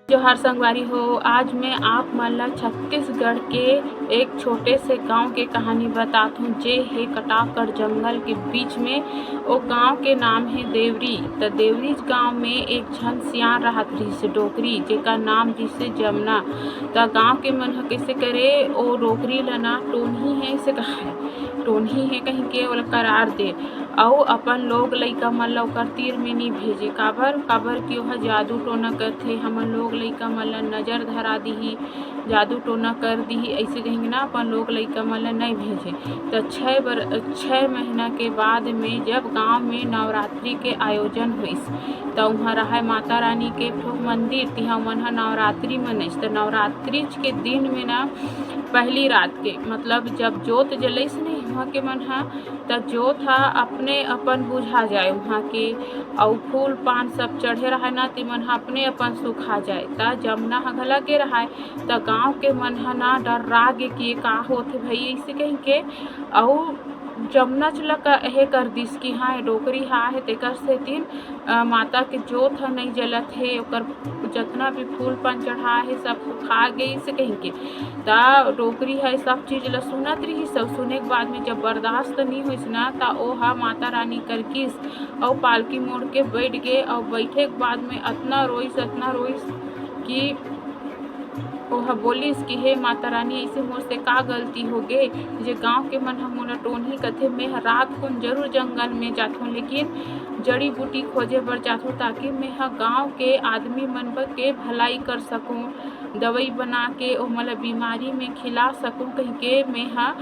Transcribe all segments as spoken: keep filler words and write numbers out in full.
जोहार संगवारी हो, आज मैं आप मन ला छत्तीसगढ़ के एक छोटे से गांव के कहानी बताथों, जे हे कटाकड़ जंगल के बीच में। ओ गांव के नाम हे देवरी। त देवरी गांव में एक झन सियान रहत रहिस डोकरी, जेकर नाम रहिस जमुना। त गांव के मन ह कइसे करे, ओ डोकरी ल ना टोनही हे से कहे, टोनही हे कहिके ओला करार दे। अउ अपन लोग लइका मन ल ओकर तीर में नी भेजे। काबर? काबर कि ओह जादू टोना करथे। हमन लोग लइका मन ल नजर धरा दिही, जादू टोना कर दिही, अइसे कहिके ना अपन लोग लइका मन ल नइ भेजे। त छः बर-, छः महीना के बाद में जब गांव में नवरात्रि के आयोजन होइस, त उहाँ रहय माता रानी के एक ठो मंदिर, तिहाँ मन ह नवरात्रि मनइस। त नवरात्रि के दिन में ना पहली रात के, मतलब जब जोत जलइस नहीं उहाँ के मन ह, त जोत ह अपने अपन बुझा जाए उहाँ के, अउ फूल पान सब चढ़े रहय ना, तिमन ह अपने अपन सुखा जाए। त जमुना ह घला गे रहय, त गांव के मन ह ना डर्रा गे कि ये का होथे भई, अइसे कहिके। अउ जमुना च ल क-, हे कर दिस कि हाँ, ये डोकरी ह आहे, तेकर सेतिन, अ, माता के जोत ह नइ जलत हे, ओकर जतना भी फूल पान चढ़ा हे, सब सुखा गइस कहिके। त डोकरी ह सब चीज ल सुनत रिहिस, अउ सुने के बाद में जब बर्दाश्त नइ होइस ना, त ओ ह माता रानी कर गिस अउ पालकी मोड़ के बइठ गे। अउ बइठे के बाद में अतना रोइस, अतना रोइस कि ओह बोलिस कि हे माता रानी, अइसे मोर से का गलती हो गे, जे गांव के मन ह मोला टोनही कथे। मैं ह रात कुन जरूर जंगल में जाथों, लेकिन जड़ी बूटी खोजे बर जाथों, ताकि मैं ह गांव के आदमी मन बर के भलाई कर सकूं, दवाई बना के ओमन ल बीमारी में खिला सकूं कहिके मैं ह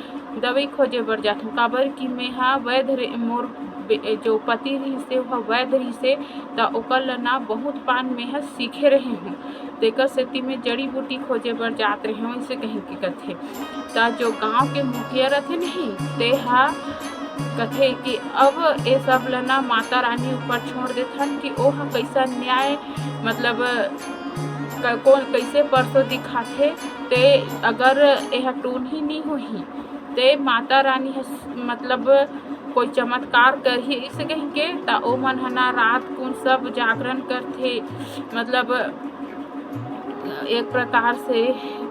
दवाई खोजे बर जाथों। काबर कि मैं ह वैध रे-, मोर बे-, जो पति रहिसे, ओह वैध रहिसे, त ओकर ल ना बहुत पान मैं ह सीखे रहे हूँ। तेकर सेती मैं जड़ी बूटी खोजे बर जात रहे हूँ, अइसे कहिके कथे। त जो गांव के मुखिया रथे नहीं, ते ह कथे कि अब ए सब ल ना माता रानी ऊपर छोड़ देथन कि ओह कइसा न्याय, मतलब क-, कोन कइसे परसों दिखाथे। ते अगर एह टोनही नी होही, ते माता रानी ह स-, मतलब कोई चमत्कार करही, अइसे कहिके। त ओमन ह ना रात कुन सब जागरण करथे, मतलब एक प्रकार से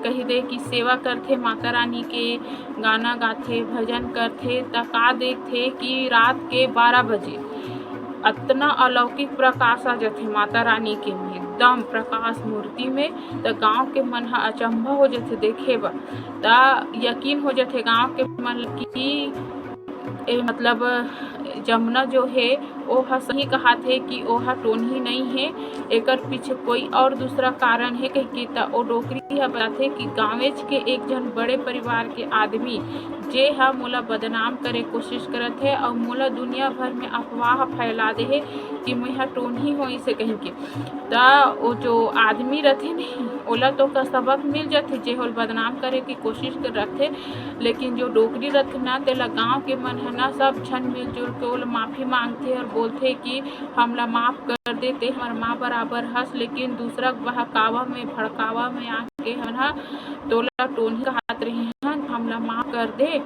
कहि दे कि सेवा करथे माता रानी के, गाना गाथे, भजन करथे। त का देखथे कि रात के बारह बजे अतना अलौकिक प्रकाश आ जथे माता रानी के में, एकदम प्रकाश मूर्ति में। त गांव के मन ह अचंभा हो जथे देखे बर। त यकीन हो जथे गांव के मन ल कि ए, मतलब जमुना जो हे, ओ ह सही कहाथे कि ओ ह टोनही नइ हे, एकर पीछे कोई और दूसरा कारण हे कहिके। त ओ डोकरी ह बताथे कि गाँवेच के एक झन बड़े परिवार के आदमी, जे ह मोला बदनाम करे कोशिश करत हे अउ मोला दुनिया भर में अफवाह फैला दे हे कि मैं ह टोनही हों, अइसे कहिके। त ओ जो आदमी रथे नहीं, ओला तो ओकर सबक मिल जथे, जे ओला बदनाम करे के कोशिश कर रथे। लेकिन जो डोकरी रथे ना, तेला गाँव के मन ह ना सब झन मिलजुल के ओला माफी मांगथे अउ बोलथे कि हमला माफ कर दे, ते हमर माँ बराबर हस, लेकिन दूसरा के बहकावा में, भड़कावा में आके हमन ह तोला टोनही कहत रहे हन, हमला माफ कर दे,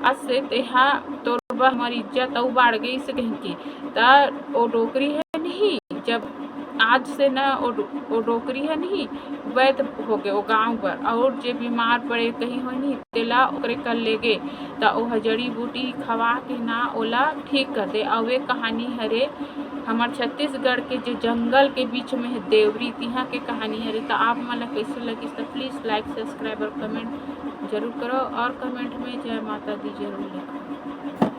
अस से तेहा तोर बर हमर इज्जत अउ बाढ़ गइस कहिके। त ओ डोकरी हे नहीं, जब आज से ना ओ डो-, ओ डोकरी हे नहीं, वैध हो गे ओ गाँव बर, अउ जे बीमार पड़े कहीं हो नहीं, तेला ओकरे कर ले गे, त ओह जड़ी बूटी खवा के ना ओला ठीक कर दे। अउ ए कहानी हरे हमर छत्तीसगढ़ के जे जंगल के बीच में हे देवरी, तिहाँ के कहानी हरे। त आप मन ला कइसे लगिस, त please like, subscribe अउ comment जरूर करो, अउ comment में जय माता दी जरूर लिखो।